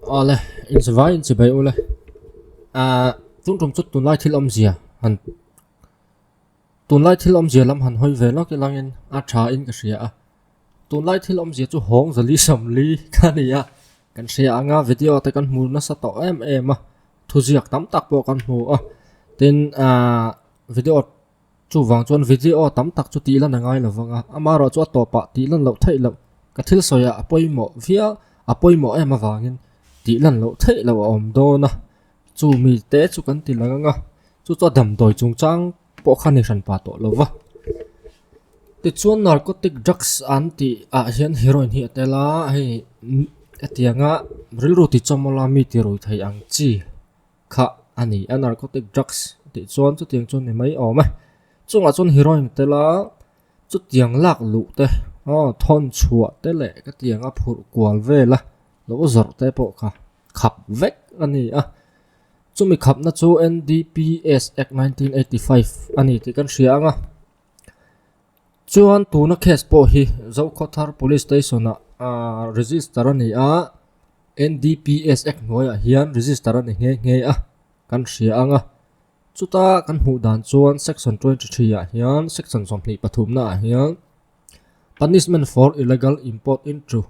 Awle, inzavai inchibei ule. Ahh tun tum chu tunlai thil awmzia han tunlai thil awmzia lam han hawi ve lawk ilangin a tha in ka hria a. Tunlai thil awmzia chu hawng zali sawmli ka ni a, kan hria anga video te kan hmu nasa tawh em em a, thuziak tam tak pawh kan hmu a. Tin ahh video Chuvang chuan video tam tak chu tih lan a ngai lo vang a, amaherawh chu a tawpah tih lan loh theih loh ka thil sawiah a pawimawh viau, a pawimawh em avangin tih lan loh theih loh a awm dawn a, chu mi te chu kan ti lang ang a, chu chu a damdawi chungchang pawh kha ni hran pah tawh lo va. Tichuan narcotic drugs an tih ah hian heroin hi a tel a, hei hetianga rilru ti chawmawla mi ti rui thei ang chi. Kha a ni a narcotic drugs tih chuan chutiang chu ni mai awm e chungah chuan heroin tel a chutiang lak luh te aw thawn chhuah te leh ka tiang a phurh kual vel a lo zawrh te pawh kha khap vek a ni a chumi khapna chu NDPS Act 1985 a ni tih kan hria ang a chuan tuna case pawh hi Zokhawthar Police Station ah ahh register a ni a. NDPS Act hnuaiah hian register a ni nghe nghe a, kan hria ang a. Chuta kan hmuh dan chuan section 23 ah hian section 23 na ah hian Punishment for illegal import into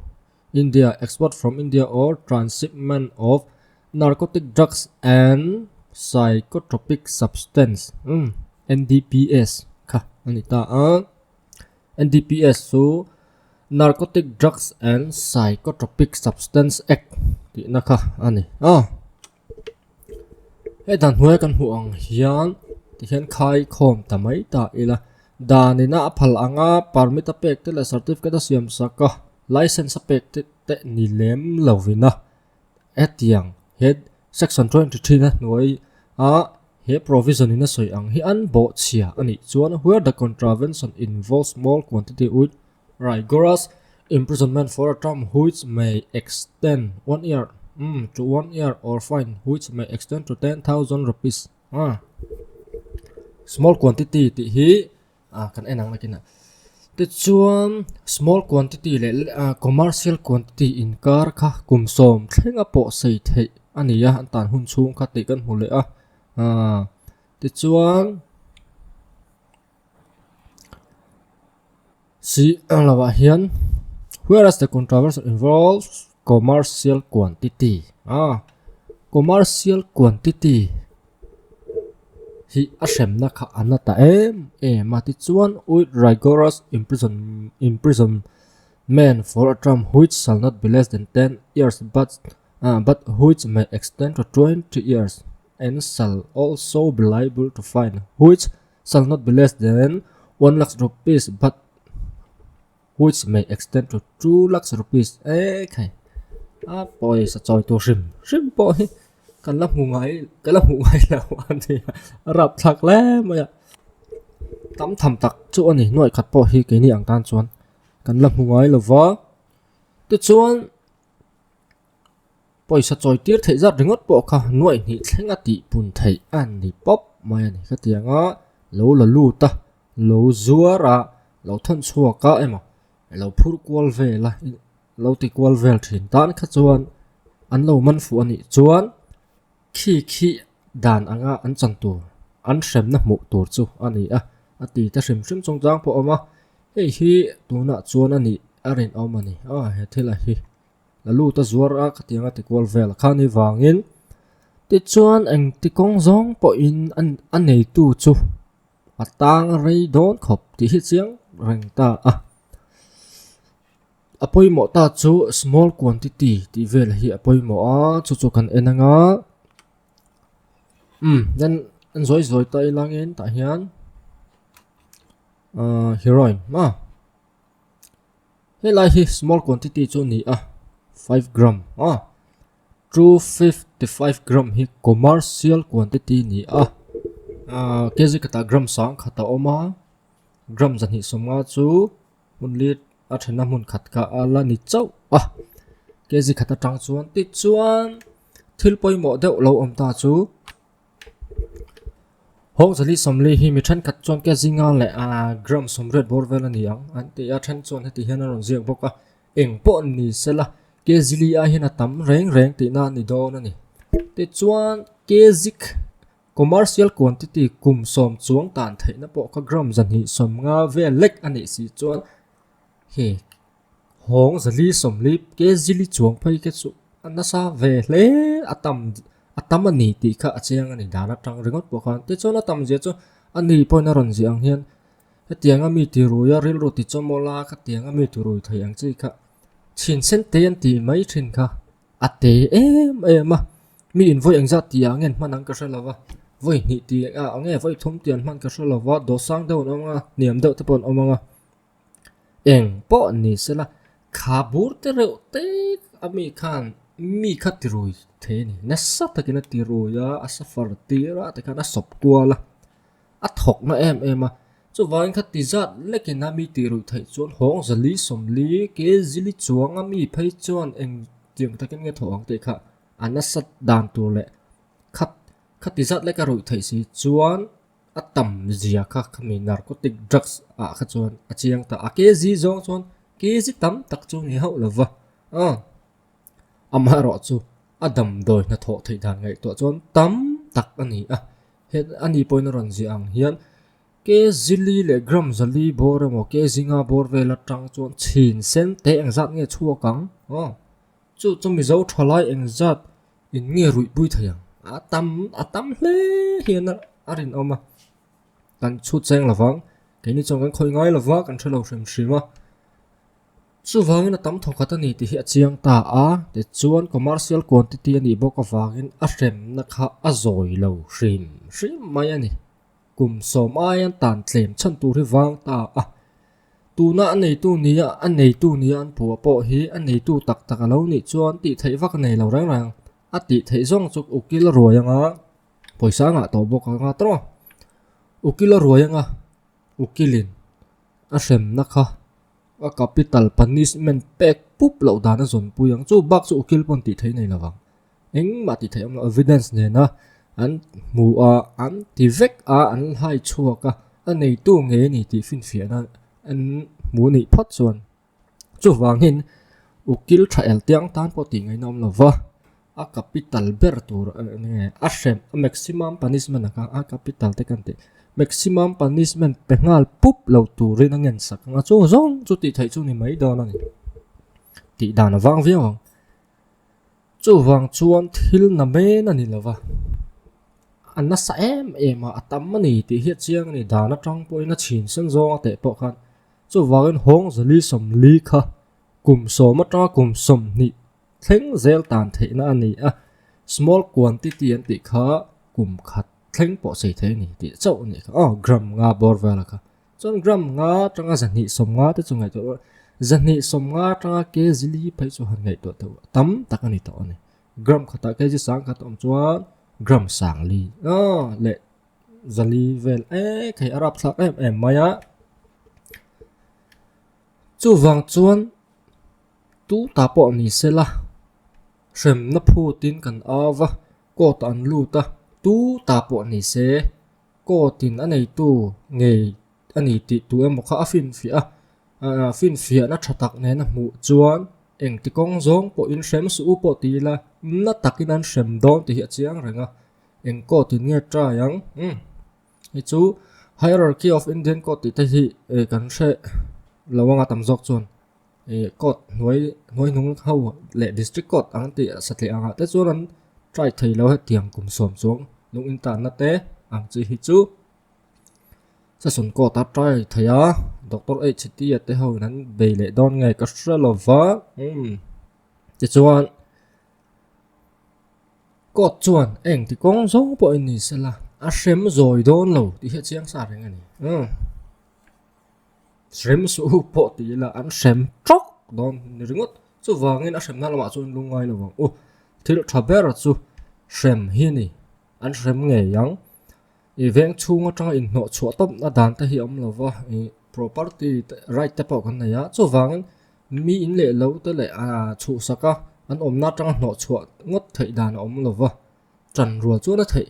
India, export from India or transshipment of narcotic drugs and psychotropic substance, NDPS, kha a ni ta a. NDPS chu Narcotic Drugs and Psychotropic Substance Act tihna kha a ni a. Hei dan hnuaia kan hmuh ang hian tihian khai khawm ta mai ta ila. Danina a phal anga permit a pek te leh certificate a siam sak a, license a pek te te ni lem lovin a. Hetiang he section 23 na hnuai a he provision in a sawi ang hi an bawhchhia a nih chuan where the contravention involves small quantity with rigorous imprisonment for a term which may extend one year um to one year or fine which may extend to 10,000 rupees ah small quantity tih hi ah kan en ang nakin ah tichuan small quantity leh ah commercial quantity inkar kha kum sawm thlenga pawh sei theih a ni a an tan hun chhung kha tih kan hmu leh a ah tichuan si ang lo ah hian whereas the controversy involves commercial quantity ah commercial quantity. hi a hremna kha a na ta em em a tichuan with rigorous imprison imprisonment for a term which shall not be less than 10 years but ah but which may extend to 20 years and shall also be liable to fine which shall not be less than 1 lakh rupees but which may extend to 2 lakhs rupees e khai a pawisa chawi tur hrim hrim pawh hi kan la hmu ngai ka la hmu ngai lo a nia a rapthlak hle mai a tam tham tak chu a ni nuaih khat pawh hi keini ang tan chuan kan la hmu ngai lo va tichuan pawisa chawi tir theih zat ringawt pawh kha nuaih hnih thleng a tih pun theih a ni pawp mai a ni khatiang a lo la lut a lo zuar a lo thawn chhuak a emaw lo phur kual vel a lo ti kual vel thin tan kha chuan an lo man fuh a nih chuan khi khi dan anga an chan tur an hremna hmuh tur chu a ni a a ti te hrim hrim chungchang pawh a awm a hei hi tunah chuan a nih a rinawm a ni a he thil a hi. La lut a zuar a khatiang a ti kual vel a khani vangin tichuan engti kawng zawng pawhin a neitu chu a tang rei dawn khawp tih hi chiang reng ta a. A pawimawh ta chu small quantity tih vel hi a pawimawh a chu chu kan en anga umm then an zawi zawi ta ilangin tah hian ahh heroin maw. Helai hi small quantity chu a ni a five gram a 255 gram hi commercial quantity a ni a ahh kg khatah gram sang khat a awm a gram zahnih sawmnga chu hmun li a thenna hmun khat kha a la ni chauh a kg khat atang chuan tichuan thil pawimawh deuh lo awm ta chu. Hawng zali sawmli hi mi thenkhat chuan ke zinga leh ahh gram sawmriat bawr vel a ni ang an ti a then chuan heti hian a rawn ziak bawk a eng pawh ni se la. Kg li ai hian a tam reng reng tihna a ni dawn a ni. Tichuan kg commercial quantity kum sawm chuang tan theihna pawh kha gram 250 vel lek a nih si chuan he hawng 440 kg li chuang phei kha chu a nasa ve hle a tam a tam a ni tih kha a chiang a ni dan atang ringawt pawh khan. Tichuan a tam zia chu a ni pawhin a rawn ziah ang hian hetianga mi tirui a rilru tichawmawla khatianga mi tirui thei ang chi kha Chhin sen te an tih mai thin kha a te em em a, mi in vawi engzat tih ah nge an hman ang ka hre lo va, vawi hnih tih ah nge vawi thum tih an hman ka hre lo va, dawhsang deuh an awm ang a, hniam deuh te pawh an awm ang a, eng pawh ni sela kha bur te reuh te a mi khan mi kha ti rui thei a ni, nasa takin a ti rui a, a suffer tir a tikhan a sawp kual a. A thawk na em em a, chuvangin kha ti zat lekin a mi tih ruih theih chuan hawng zali sawmli ke zili chuang a mi phei chuan eng tiang takin nge thawh ang tih kha a nasa dan tur leh kha kha ti zat leka ruih theih si chuan a tam zia kha khami narcotic drugs ah kha chuan a chiang ta a kg zawng chuan kg tam tak chu ni hauh lova aw amaherawh chu a damdawi hnathawh theih dan ngaihtuah chuan tam tak a ni a. Het a ni pawhin a rawn ziah ang hian kg li leh gram zali bawr emaw kg nga bawr vel atang chuan chhin sen te engzat nge chhuak ang aw chu chu mizo thalai engzat in nge ruih pui thei ang a tam a tam hle hian a rinawm a kan chhut cheng lovang keini chuan kan khawih ngai lova kan hrelo hrim hrim a. Chuvangin a tam thawkhat a ni tih hi a chiang ta a, tichuan commercial quantity a nih bawk avangin a hremna kha a zawi lo hrim hrim mai a ni. Kum sawm aian tan tlem chhan tur hi vang ta a, tuna a neitu nia a neitu nia an phuah pawh hi a neitu tak tak a lo nih chuan tih theih vak a nei lo reng reng. A tih theih zawng chu ukil a ruai anga pawisa a ngah tawh bawk anga tawng a, ukil a ruai anga ukilin a hremna kha A capital punishment pek pup loh dan a zawn pui ang. Chu bak chu ukil pawn tih theih nei lovang. Engmah tih theih awm lo evidence nena an hmu a, an ti vek a, an hai chhuak a, a neitu nge a ni tih finfiahna an hmu nih phawt chuan chuvangin ukil tha el tiang tan pawh tih ngaihna awm lova. A capital ber tur nge a hrem a maximum punishment a kha a capital te kan tih maximum punishment pe nghal pup lo turin a ngen sak ang a chu zawng chu tih theih chu ni mai dawn a ni tih dan a vang viau ang chuvang chuan thil na men a ni lo va a nasa em em a a tam a ni tih hi a chiang a ni dan atang pawhin a chhin sen zawng a teh pawh khan chuvangin hawng zali sawmli kha kum sawm atanga kum 20 Thleng zel tan theihna a ni a, small quantity an tih kha kum khat thleng pawh sei thei a ni tih chauh a nih kha aw gram nga bawr vel a kha chuan gram nga atanga 250 te chu ngaihtuah rawh 250 atanga kg li phei chu han ngaihtuah teuh tam tak a ni tawh a ni gram khatah kg sang khat a awm chuan gram sang li aw leh zali vel ek hei a rapthlak em em mai a chuvang chuan. Tu ta pawh ni se la, hremna phutin kan au va, court ah an lut a, tu ta pawh ni se, court in a neitu ngei a ni tih tu emaw kha a finfiah a, finfiahna tha tak nen a hmuh chuan engti kawng zawng pawhin hrem suh u pawh ti ila, na takin an hrem dawn tih hi a chiang reng a, eng court in nge try ang? Umm hei chu hierarchy of Indian court tih te hi kan hre lo anga tam zawk chuan. Ih court hnuai hnuai hnung ho leh district court ang tih satliah angah te chuan an try thei lo hetiang kum sawm chuang lung in tanna te ang chi hi chu session court a try thei a doctor H T a te ho in an bei leh dawn nge ka hre lo va umm tichuan court chuan eng ti kawng zawng pawhin ni sela a hrem zawi dawn lo tih hi a chiang sa reng a ni umm. Hrem suh u pawh ti ila an hrem tawk dawn ni ringawt. Chuvangin a hremna lamah chuan lung ngai lo ang u. Thil tha ber chu hrem hi a ni. An hrem ngei ang. I veng chhung atanga inhnawh chhuah tawpna dan te hi a awm lo va, i property te right te pawh kan nei a. Chuvangin mi in leh lo te leh chhuhsak a an awmna atanga hnawh chhuah ngawt theih dan a awm lo va. Tan rual chuan a theih.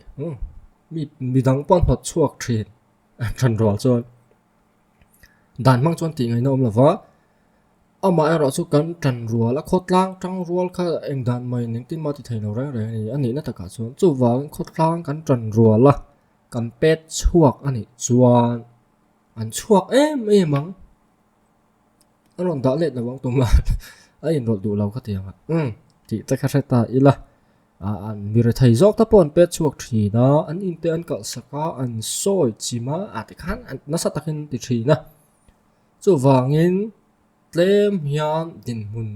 Mi midang pawh an hnawt chhuak thin. Tan rual chuan. Dan hmang chuan tih ngaihna awm lova. Amaherawh chu kan tan rual a, khawtlang tang rual kha eng dan mai engtin mah ti thei lo reng reng a ni. A nihna takah chuan chuvangin khawtlang kan tan rual a, kan pet chhuak a nih chuan an chhuak em em ang. A rawn dah let lo ang tumah a inrawlh duh lo kha tiang a, umm tih te kha hre ta ila. Ah an mi rethei zawk te pawh an pet chhuak thin a, an in te an kalh sak a, an sawi chim a, ah tikhan nasa takin an ti thin a. Chuvangin tlem hian dinhmun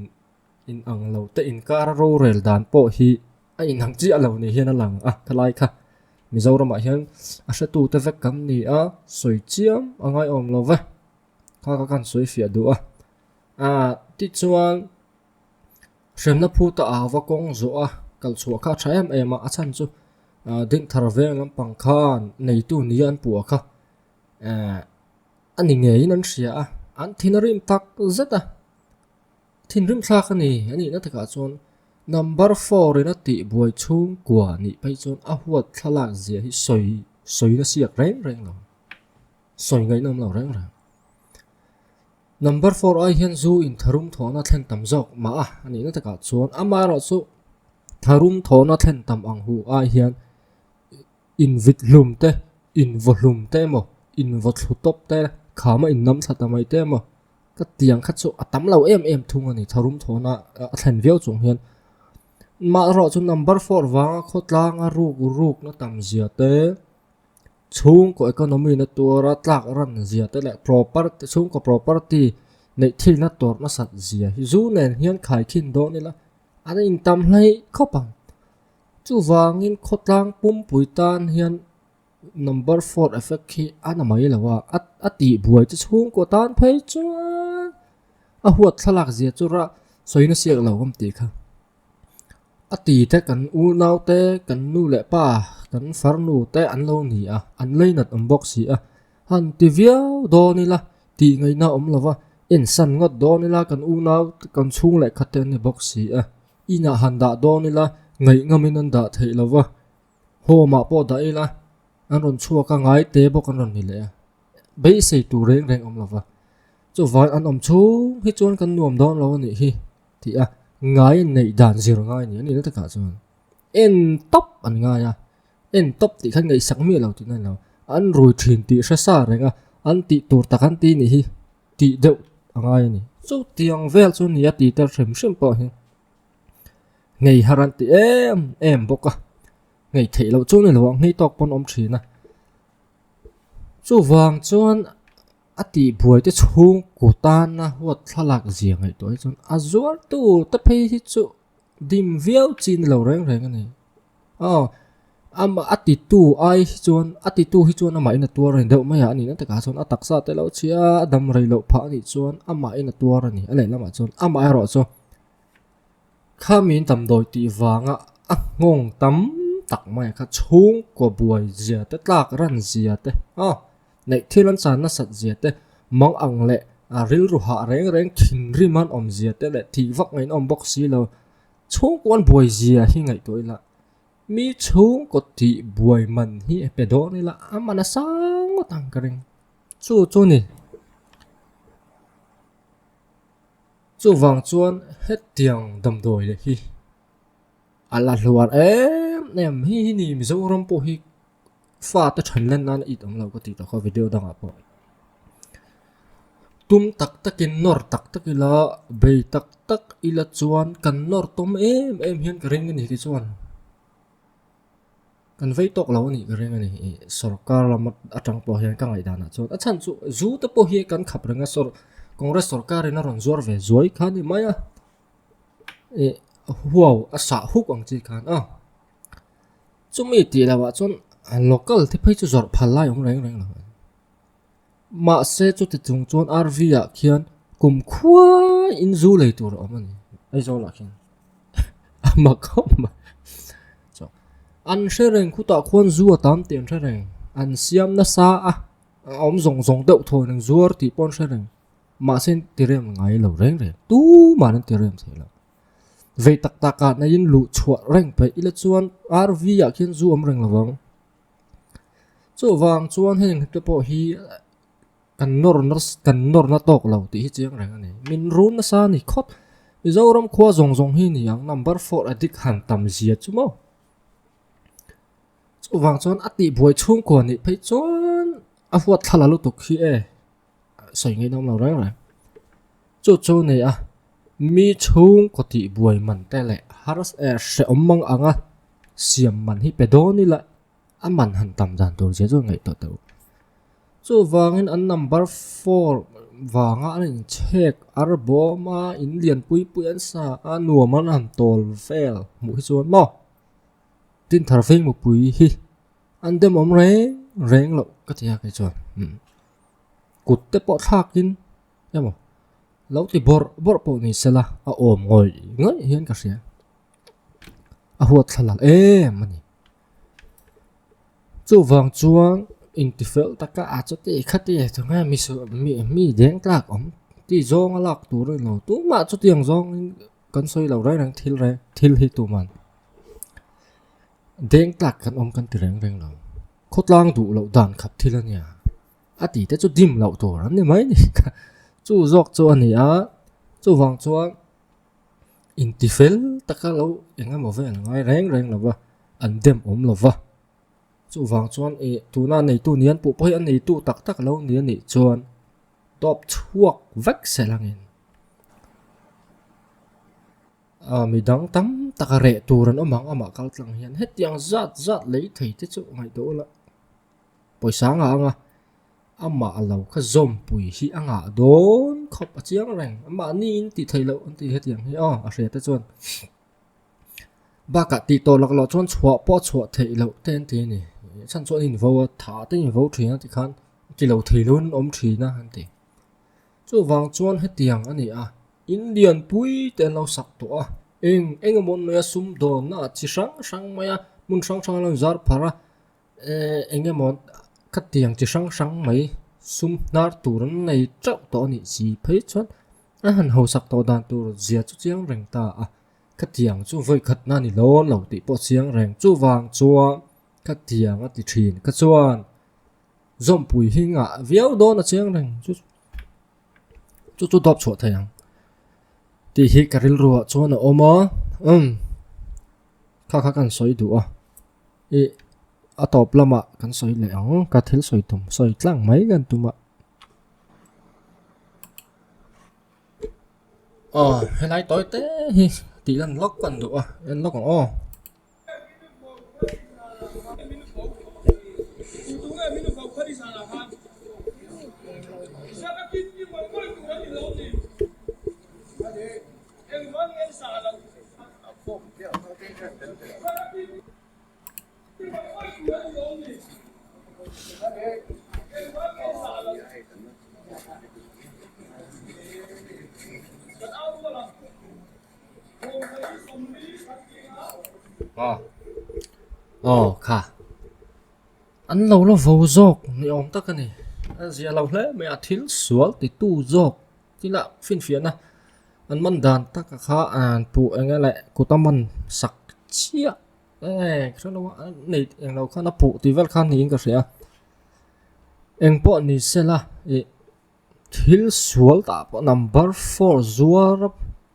inang lo te inkara rorel dan pawh hi a inang chiah lo ni hian a lang a, khalai kha Mizoramah hian a hretute vek kan ni a, sawi chiam a ngaiawm lo ve, kha kha khan sawi fiah duh a. Ah tichuan hremna phuta a va kawng zawh a kal chhuah kha a tha em em a, a chhan chu Dingthar veng lampang khan neitu nia an puh a kha eh. A ni ngeiin an hria a, an thin a rim tak zet a. Thinrim thlak a ni, a nihna takah chuan number four in a tih buai chhungkua nih phei chuan a huat thlalak zia hi sawi sawi na siak reng reng lo, sawi ngaihnawm lo reng reng. Number four ai hian zu in tharum thawhna thlen tam zawk mah a, a nihna takah chuan amaherawhchu tharum thawhna thlen tam ang hu ai hian Invit hlum te, invaw hlum te emaw, invaw thlu tawp te, khama innam thla ta mai te emaw, ka tiang kha chu a tam lo em em thung a ni, tharum thawhna a thlen viau chung hian. Mahrawh chu number four vanga khawtlanga ruk rukna tam zia te, chhungkaw economy na tuara tlak ran zia te leh property chhungkaw property neih thilna tawrh nasat zia hi zu nen hian khaikhin dawn ila an intam hleih khawp ang. Chuvangin khawtlang pumpui tan hian number four effect hi a na mai lo a, a tih buai chu chhungkaw tan phei chuan a huat thlalak zia chu rah sawi na siak lo awm tih kha. A ti te kan unau te, kan nu leh pa, kan farnu te an lo ni a, an leinat awm bawk si a, han ti viau dawn ila tih ngaihna awm lo va, ensan ngawt dawn ila kan unau kan chhung leh khat te an ni bawk si a. Inah han dah dawn ila ngaih ngamin an dah theih lo va, home ah pawh dah ila an rawn chhuak a, ngai te bawk an rawn ni leh a, beisei tur reng reng awm lo va, chuvang an awm chhung hi chuan kan nuam dawn lo a nih hi tih a ngai neih dan zir ngai a ni, a nihna takah chuan en tawp an ngai a, en tawp tih khan ngaihsak miah lo tihna a ni lo, an rui thin tih hre sa reng a, an tih tur tak an ti nih hi. Tih deuh a ngai a ni. Chutiang vel chu nia ti tel hrim hrim pawh hi ngei har an ti em em bawk a, ngei theih loh chu ni lo ang hei tawk pawn awm thin a. Chuvang chuan a tih buai te chhungkaw tana huat thlalak zia ngaihtuah hi chuan a zuar tur te phei hi chu dim viau chi ni lo reng reng a ni. Aw, amah a titu ai hi chuan, a titu hi chuan amahin a tuar a ni deuh mai a, a nihna takah chuan a taksa te lo chhia a, a dam rei loh phah a nih chuan amahin a tuar a ni, a lehlamah chuan amah erawh chu khamiin damdawi tih vanga a nghawng tam tak mai kha chhungkaw buai zia te, tlak ran zia te, aw neih thil an chan nasat zia te, mang ang leh a rilru hah reng reng thinrim an awm zia te leh tih vak ngaih an awm bawk si lo. Chhungkaw an buai zia hi ngaihtuah ila, mi chhungkaw tih buai man hi a pe dawn ila a man a sang ngawt ang ka ring. Chu chu ni. Chuvang chuan hetiang damdawi leh hi a la hluar em em hi hi ni Mizoram pawh hi Fate than len nan a it awm lo ka tih tawh kha video dangah pawh. Tum tak takin nawr tak tak ila bei tak tak ila chuan kan nawr tawm em em hian ka ring a ni tichuan kan vei tawk lo a nih ka ring a ni ih sorkar lam atang pawh hian ka ngaihdan ah chuan a chhan chu zu te pawh hi kan khap reng a sawr congress sorkar in a rawn zuar ve zuai kha a ni mai a ih huau a sah huk ang chi khan a. Chumi tih loh ah chuan local te phei chu zawrh phal lai awm reng reng lo. Mahse chuti chung chuan RV ah khian kum khuai in zu lei tur a awm a ni Aizawl ah khian a mak khawp mai. Chuan an hre reng khutah khuan zu a tam tih an hre reng an siam nasa a a awm zawng zawng deuh thaw in an zuar tih pawh an hre reng mahse an ti rem ngai lo reng reng tumah an ti rem thei lo. Vei tak tak ah naiin luh chhuah reng peih ila chuan RV ah khian zu awm reng lovang. Chuvang chuan heng te pawh hi kan nawr kan nawr na tawk lo tih hi chiang reng a ni. Min run nasa a ni khawp. Mizoram khua zawng zawng hi ni ang number four addict han tam zia chu maw. Chuvang chuan a tihbuai chhungkua nih phei chuan a huat thla la lutuk hi e sawi ngei nawm lo reng reng. Chu chu a ni a, mi chhungkaw tihbuai man te leh har hrehawm mang anga siam man hi pe dawn ila a man han tam dan tur zia chu ngaihtuah teh u. Chuvangin an number four vanga an inchhek ar bawm a, in lian pui pui an sa a, nuam an han tawl vel hmuh hi chuan maw. Tin thar fei mupui hi an demawm reng reng loh ka ti a kei chuan umm kut te pawh thlakin emaw lo ti bawrh bawrh pawh ni sela a awm ngawih ngawih hian ka hria a huat thlalak em a ni chuvang chuan intifel taka a chuti khati tunge mi mi mi deng tlak awm ti zawnga lak tur a ni lo tumah chutiang zawngin. Kan sawi lo reng reng thil reng thil hi tuman deng tlak kan awm kan ti reng reng lo. Khawtlang duh loh dan khat thil a nia. A ti te chu dim loh tur an ni mai ni. Chu zawk chu a ni a, chuvang chuan inti fel taka lo eng emaw vel ngai reng reng lo va, an dem awm lo va. Chuvang chuan ih tuna neitu ni an puh pawh hi a neitu tak tak lo ni a nih chuan tawp chhuak vek sel angin. Ah midang tam taka reh tur an awm ang amah kal tlang hian hetiang zat zat lei thei te chu ngaihtuah ula pawisa a ngah ang a amah lo kha zawmpui hi a ngah dawn khawp a chiang reng mahni in tih theih loh an ti hetiang hi aw a hria te chuan bakah tih tawh lak loh chuan chhuah pawh a chhuah theih loh te an ti a ni chhan chu an invo a tha te an invo thin a tikhan ti lo thei lo in an awm thin a an ti. Chuvang chuan hetiang a ni a, in lianpui te an lo sak tawh a, eng eng emaw an nuaia sumdawnna ah chi hrang hrang mai a, hmun hrang hrang an lo inzar phar a, eh eng emaw khatiang chi hrang hrang mai sum hnar tur an nei teuh tawh a nih si phei chuan an han hausak tawh dan tur zia chu chiang reng ta a, khatiang chu vawikhatna a ni lawn lo tih pawh chiang reng. Chuvang chuan khatiang a ti thin kha chuan. Zawmpui hi ngah viau dawn a chiang reng chu chu chu dawp chhuah thei ang tih hi ka rilru ah chuan a awm a umm kha kha kan sawi duh a ih a tawp lamah kan sawi leh ang ka thil sawi tum sawi tlang mai kan tum a. Aw helai tawi te hi tih lan lawk kan duh a en lawk ang aw. Aw kha an lo la vo zawk ni awm tak a ni a zia lo hle mai a thil sual ti tu zawk thil ah finfiahna an man dan tak a kha an puh eng nge leh kut a man sak chiah eh ka hre lo a nei eng lo khan a puh tih vel khan niin ka hria eng pawh ni sela ih. Thil sual tah pawh number four zuar a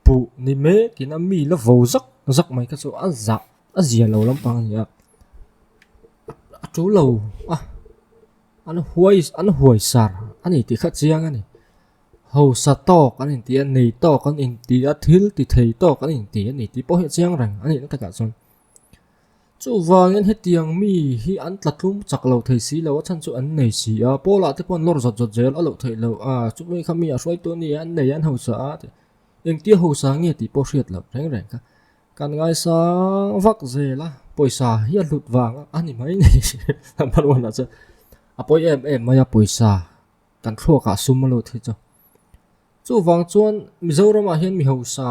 puh ni mek in a mi la vo zak zak mai kha chu a zah a zia lo lampang a ni a a tul lo a an huai an huai sar a ni tih kha chiang a ni hausa tawk an inti a nei tawk an inti a thil ti thei tawk an inti a ni tih pawh hi a chiang reng a nihna takah chuan. Chuvangin hetiang mi hi an tla tlum chak lo thei si lo a chhan chu an nei si a, Paula te pawh an lawr zawt zawt zel a loh theih loh a, chumi kha mi a hruaitu a ni a, an nei a an hausa a tih engtia hausa nge tih pawh hriat loh reng reng kha kan ngaisang vak zel a, pawisa hi a hlut vang a ni mai ni hmanrualah chuan a pawi em em mai a pawisa kan thluakah sum a lut hi chu. Chuvang chuan Mizoramah hian mi hausa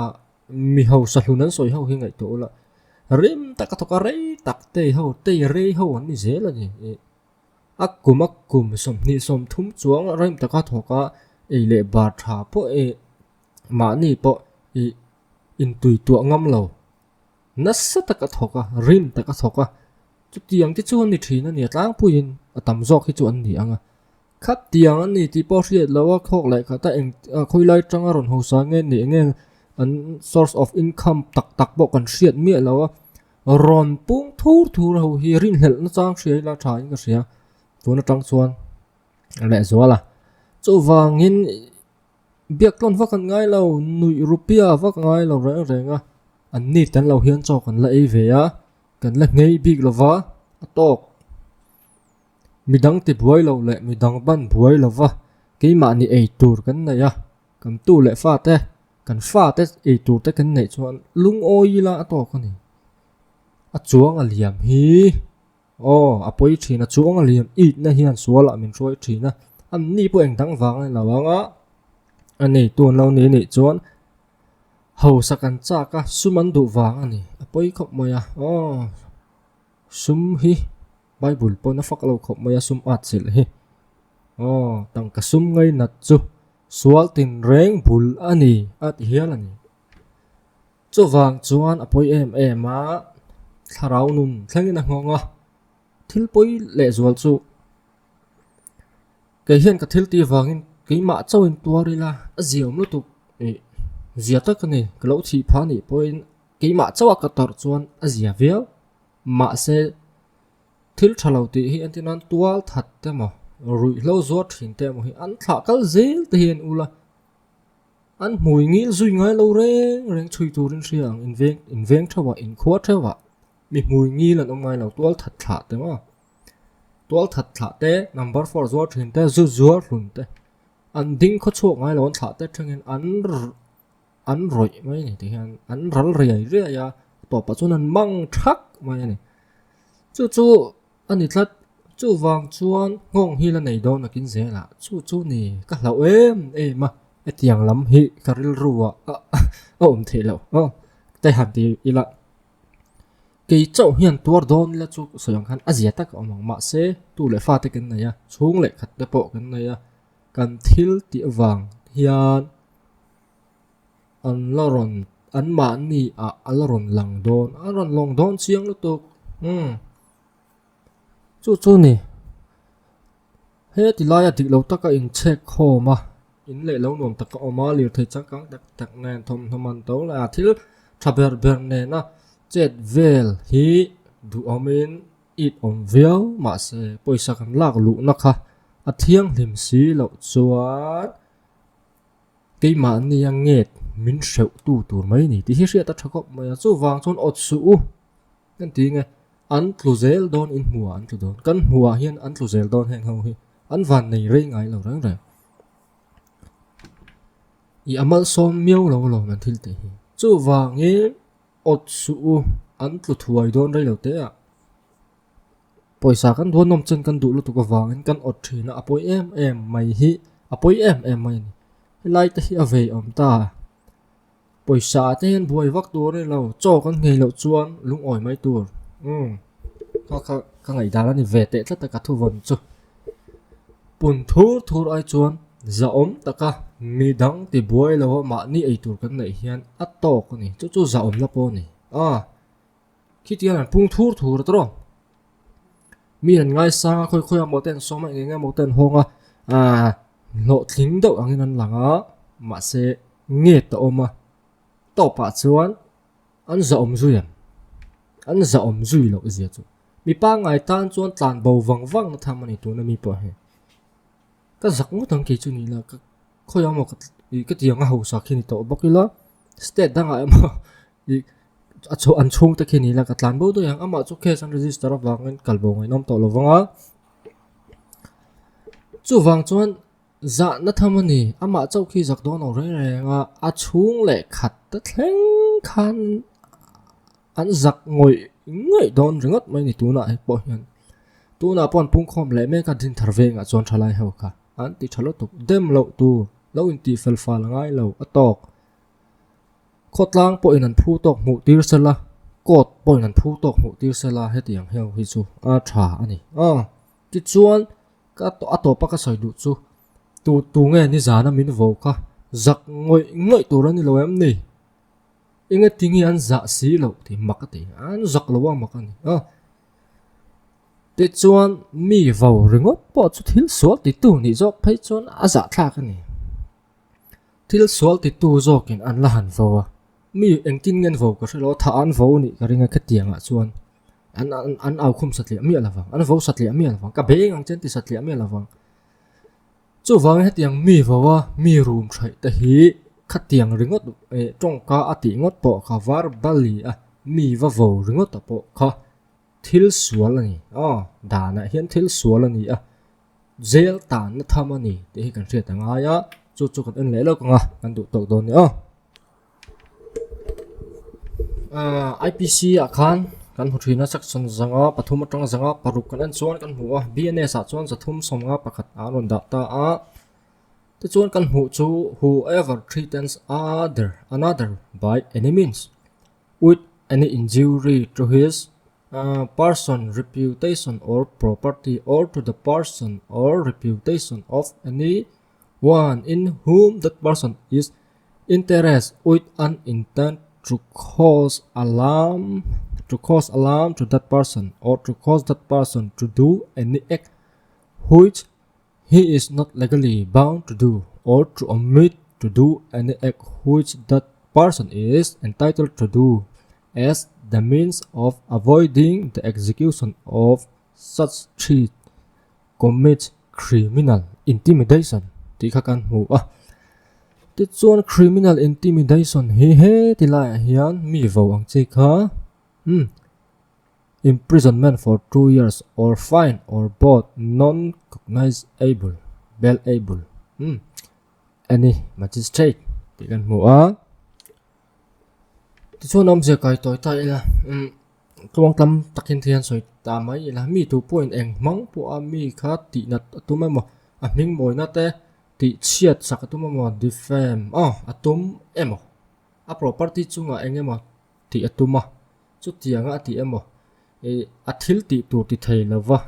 mi hausa hlun an sawi ho hi ngaihtuah ula rim tak a thawk a rei tak tei ho tei rei ho an ni zel a ni ih a kum a kum 20 30 chuang rem taka thawk a ei leh bar tha pawh ih mahni pawh ih intui tuah ngam lo nasa taka thawk a rim taka thawk a chutiang te chu an ni thin a ni a tlangpuiin a tam zawk hi chu an ni ang a. Khat tiang an ni tih pawh hriat loh a khawk leh khat a eng khawilai atanga rawn hausa nge nih nge an source of income tak tak pawh kan hriat miah lo a rawn pung thur thur ho hi rinhlelh na chang hria ila tha in ka hria tun atang chuan lehzual a chuvangin biak tlawn vak an ngai lo nuih rupia vak a ngai lo reng reng a an ni tel lo hian chaw kan la ei ve a kan la nghei bik lova a tawk. Midang ti buai lo leh midang ban buai lo va, keimahni ei tur kan nei a, kan tu leh fate, kan fate ei tur te kan neih chuan lungawi ila a tawk a ni. A chuang a liam hi aw a pawi thin a, chuang a liam itna hian sualah min hruai thin a, anni pawh engdang vang a ni lo ang a, a neitu an lo ni anih chuan hausa kan chak a, sum an duh vang a ni, a pawi khawp mai a, aw sum hi. Bible pawn a fak lo khawp mai a sum at chilh hi. Aw, tangka sum ngainat chu sual tinreng bul a ni a ti hial a ni. Chuvang chuan a pawi em em a, thlarau nun thlengin a nghawng a, thil pawi lehzual chu kei hian ka thil tih vangin keimah chauhin tuar ila a ziaawm lutuk ih zia tak a ni, ka lo thih phah anih pawhin keimah chauha ka tawrh chuan a zia viau. Mahse, thil tha lo tih hi entir nan tual that te emaw, ruihhlo zuar thin te emaw hi an thlah kal zel te hi an ul a, an hmui ngil zui ngai lo reng reng chhui turin hria ang inveng inveng theuhah inkhua theuhah mi hmui ngil an awm ngai lo tual that thlah te maw tual that thlah te number four zuar thin te zu zuar hlun te an ding khaw chhuak ngai lo an thlah te thlengin an an rawih mai a ni ti hian an ral riai riai a tawpah chuan an mang thak mai a ni chu chu a ni tlat chuvang chuan nghawng hi la nei dawn nakin zelah chu chu ni ka hlauh em em a hetiang lam hi ka rilru ah a awm theih loh aw te han ti ila kei chauh hian tuar dawn ila chu sawi ang khan a zia tak a awm ang mahse tu leh fate kan nei a chhung leh khat te pawh kan nei a kan thil tih avang hian. An la rawn an mahni ah a la rawn lang dawn a rawn lawng dawn chiang lutuk umm chu chu ni he ti laia dik lo taka inchhek khawm a in leh lo nuam taka awm a lirthei changkang tak tak nen thawmhnaw man to leh a thil tha ber ber nena chet vel hi duhawmin it awm viau mahse pawisa kan lak luhna kha a thianghlim si loh chuan. Keimahnia nget min hreuh tu tur mai ni tih hi hriat a tha khawp mai a, chuvang chuan awt suh u kan ti nge an tlu zel dawn in hmuhah an tlu dawn kan hmuhah hian an tlu zel dawn heng ho hi an van nei rei ngai lo reng reng i a malsawm miau lo alawm an thil tih hi chuvangin awt suh u an tlu thuai dawn rei lo te ah. Pawisa kan duan nawm chen kan duh lutuk avangin kan awt thin a, a pawi em em mai hi a pawi em em mai a ni. Helai te hi a vei awm ta. Pawisa ah te hian buai vak tur a ni lo, chaw kan nghei loh chuan lungawi mai tur. Umm kha kha ka ngaihdan a ni ve teh tlat a ka thuvawn chu. Pun thur thur ai chuan zahawm taka midang ti buai lo a mahni ei tur kan neih hian a tawk a ni. Chu chu zahawmna pawh a ni. Aaa. Khitiang an pung thur thur a tawrh. Mi an ngaisang a khawi khawi a maw te an sawm a eng eng emaw te an hawng a aaa hlawhtling deuh angin an lang a mahse nget a awm a tawpah chuan an zahawm zui ang an zahawm zui loh zia chu mi pangngai tan chuan tlan bo vang vang na tham a ni tuna mi pawh hi ka zak ngawt ang kei chu ni ila ka khawi emaw ka ih ka tiang a hausa khi ni tawh bawk ila state dangah emaw ih a chhuah an chhung te khi ni ila ka tlan bo daih ang amah chu case an register avangin kal bo ngaih nawm tawh lo vang a chuvang chuan zahna tham a ni amah chauh khi zak dawn lo reng reng a a chhung leh khat te thleng khan an zak ngawih ngawih dawn ringawt mai a ni tunah he pawh hian tunah pawh an pungkhawm leh mek a dinthar vengah chuan thalai ho kha an ti tha lutuk dem loh tur lo intih fel fal a ngai lo a tawk. Khawtlang pawhin an phu tawk hmuh tir sela, court pawhin an phu tawk hmuh tir sela hetiang heu hi chu a tha a ni. Aw, tichuan ka a tawpa ka sawi duh chu tu tu nge nizana min vo kha zak ngawih ngawih tur a ni lo em ni? Enge tinge an zah si loh tih mak a ti, an zak lo a mak a ni. Aw. Tichuan, mi vo ringawt pawh chu thil sual titu nih zawk phei chuan a zahthlak a ni. Thil sual titu zawkin an la han vo a, mi engtin nge an vo ka hre lo, thah an vo nih ka ring a khatiangah chuan an an an au khum satliah miah lo vang, an vo satliah miah lo vang, ka beng ang che an ti satliah miah lo vang. Chuvangin hetiang mi vo a, mi rum thaih te hi khatiang ringawt eh tawngka a tih ngawt pawh kha verbally a mi va vo ringawt a pawh kha thil sual a ni aw, danah hian thil sual a ni a, jail tanna tham a ni tih hi kan hriat a ngai a, chu chu kan en leh lawk ang a, kan duh tawk dawn a ni aw. Ahh IPC ah khan kan hmu thin a section zanga pathum atanga zanga paruk kan en chuan kan hmu a BNS ah chuan zathum sawmnga pakhat an rawn dah ta a tichuan kan hmuh chu whoever threatens other another by any means with any injury to his person reputation or property or to the person or reputation of any one in whom that person is interest with an intent to cause alarm to cause alarm to that person or to cause that person to do any act which he is not legally bound to do or to omit to do any act which that person is entitled to do as the means of avoiding the execution of such threat commits criminal intimidation tih kha kan hmu a tichuan criminal intimidation hi heti laiah hian mi vo ang chi kha umm imprisonment for 2 years or fine or both non cognizable bailable umm any magistrate tih kan hmu a tichuan awmzia kai tawi ta ila umm. Tluang tam takin thil an sawi ta mai ila mi tu pawhin eng hmang pawha mi kha tih nat a tum emaw a hming mawina te tih chhiat sak a tum emaw defame aw a tum emaw a property chungah eng emaw tih a tum a chutianga a tih emaw ih a thil tih tur ti thei lova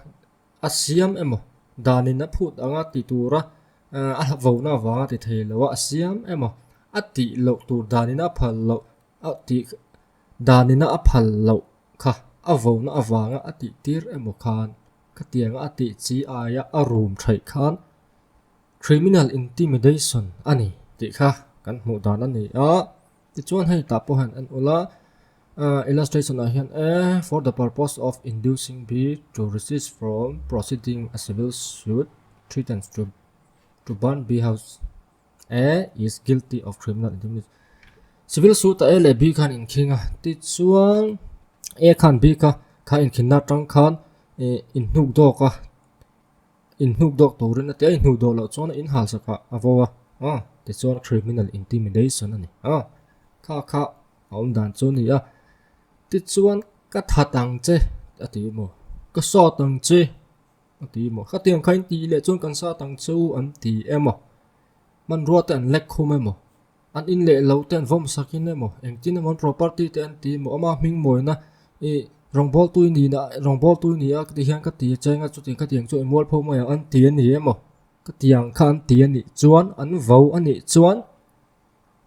a siam emaw danin a phut anga ti tura a vona avanga ti thei loa a siam emaw a tih loh tur danin a phal loh a tih Danina a phal loh kha a vona avanga a tih tir emaw khan khatianga a tih chi aia a rum theih khan criminal intimidation a ni tih kha kan hmuh dan a ni a. Tichuan hei tah pawh hian en ula illustration ah hian e for the purpose of inducing B to resist from proceeding a civil suit threatens to to burn B house. A is guilty of criminal intimidation. Civil suit a A leh B khan inkhing a, tichuan A khan B kha kha inkhinna atang khan eh inhnuk dawk a, inhnuk dawk turin a ti a, inhnuk dawk loh chuan a inhal sak ah a vo a, aw tichuan criminal intimidation a ni a, kha kha a awm dan chu a ni a, tichuan ka that ang che a ti maw, ka sawt ang che. A ti maw? Khatiang kha in tih leh chuan kan sat ang che u an ti emaw? Hmanrua te an lek khum emaw? An in leh lo te an vawm sak in emaw? Engtin emaw an property te an ti emaw? Ama hming mawina ih rawngbawltu i nihna rawngbawltu i ni a ti hian ka ti a cheng a chutiang khatiang chu i mualpho mai ang an ti a ni emaw? Khatiang kha an ti a nih chuan an vo a nih chuan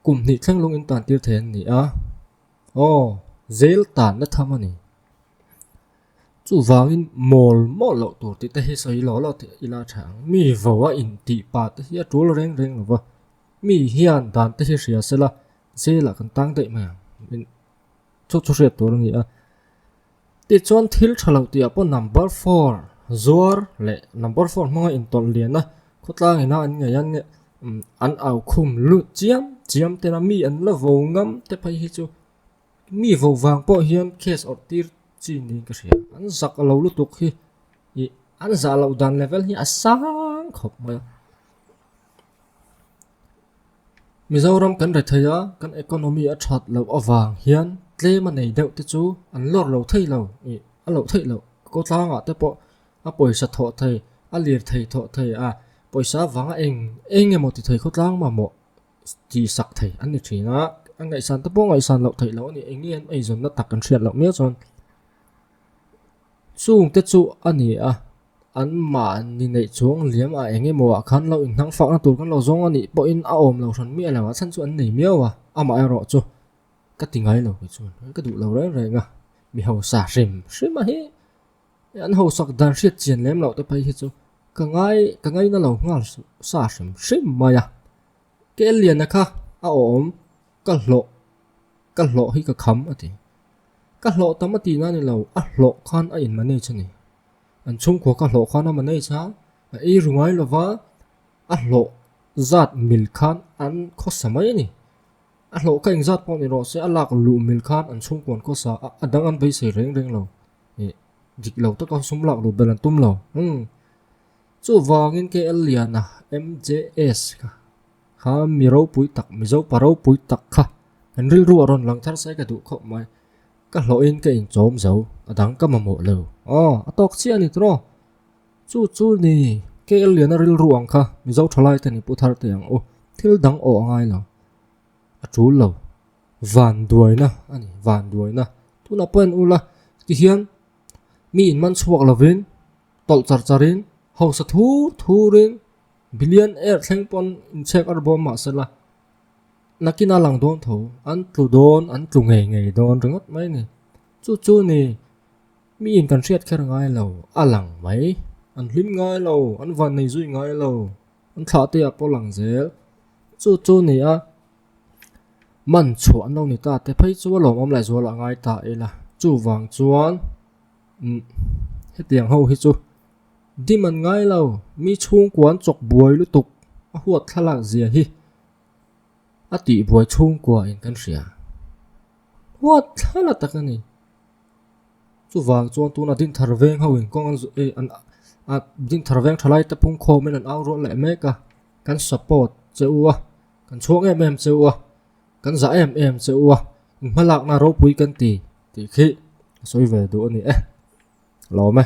kum hnih thleng lung in tan tir thei an ni a. Aw, jail tanna tham a ni. Chuvangin mawl mawl loh tur tih te hi sawi lo lo tih ila tha ang. Mi vo a intih pah te hi a tul reng reng lo va, mi hian dan te hi hria se la jail ah kan tang daih mai ang chu chu hriat tur a ni a. Tichuan thil tha lo tih ah pawh number four zuar leh number four hmanga intawlh lian a khawtlang ina an ngaih a an au khum lut chiam chiam tena mi an la vo ngam te phei hi chu Mi vo vang pawh hian case awrh tir chi niin ka hria. An zak lo lutuk hi ih an zah loh dan level hi a sang khawp mai a. Mizoram kan re thei a, kan economy a that loh avang hian tlem a nei deuh te chu an lawr lo thei lo ih a loh theih loh. Kawtlangah te pawh a pawisa thawh thei, a lir thei thawh thei a, pawisa avanga eng eng emaw ti thei khawtlang mamawh. Tih sak thei an ni thin a, a ngaihsan te pawh ngaihsan loh theih loh a ni, eng nge an eizawnna tak kan hriat loh miau chuan chung te chu a ni a, an mahni neih chuang liam a eng emaw ah khan lo inhnang fakna tur kan lo zawng a nih pawhin a awm lo hran miah lo a chhan chu an nei miau a, amaherawh chu ka ti ngai lo kei chuan ka duh lo reng reng a, mi hausa hrim hrim a hi. An hausak dan hriat chian lem loh te phei hi chu ka ngai ka ngaina lo nghal sa hrim hrim mai a. Kel liana kha a awm ka hlawh ka hlawh hi ka kham a ti. Ka hlawh tam a tihna a ni lo, a hlawh khan a in manage a ni. An chhungkua ka hlawh khan a manage a, a ei ru ngai lova a hlawh zat mil khan an khawsa mai a ni. A hlawh ka engzat pawh ni rawh se a lak luh mil khan an chhungkua an khawsa a, a dang an beisei reng reng lo. Ih dik lo taka sum lak luh belh an tum lo. Umm chuvangin KL Liana MJS kha kha mi ropui tak Mizo pa ropui tak kha kan rilru a rawn lang thar se ka duh khawp mai. Ka hlawhin ka inchawm zo a dang ka mamawh lo. Aw a tawk chiah a ni tawh. Chu chu ni KL Liana rilru ang kha Mizo thalai te ni pu thar teh ang u. Thil dang awh a ngai lo. A tul lo. Vanduaina a ni, vanduaina. Tunah pawh en ula tihian mi in man chhuak lovin tawlh char charin hausa thur thurin billion air thleng pawn inchhek ar bawm mahsela nakin a lang dawn tho an tlu dawn an tlu ngei ngei dawn ringawt mai a ni. Chu chu ni mi in kan hriat kher ngai lo a lang mai an hlim ngai lo an van nei zui ngai lo an thlah te ah pawh lang zel chu chu ni a. Man chhuah an lo ni ta te phei chu a lawmawm leh zual a ngai ta ila chuvang chuan umm hetiang ho hi chu dim an ngai lo mi chhungkua an chawk buai lutuk a huat thlalak zia hi a tih buai chhungkua in kan hria huat thlalak tak a ni chuvang chuan tuna dinthar veng ho in kawng an zawh eh an a dinthar veng thalai te pungkhawm in an au rual leh mek a kan support che u a. Kan chhuak em em che u a, kan zah em em che u a, in hmalakna ropui kan ti tih khi a sawi ve duh a ni e. Lawm e.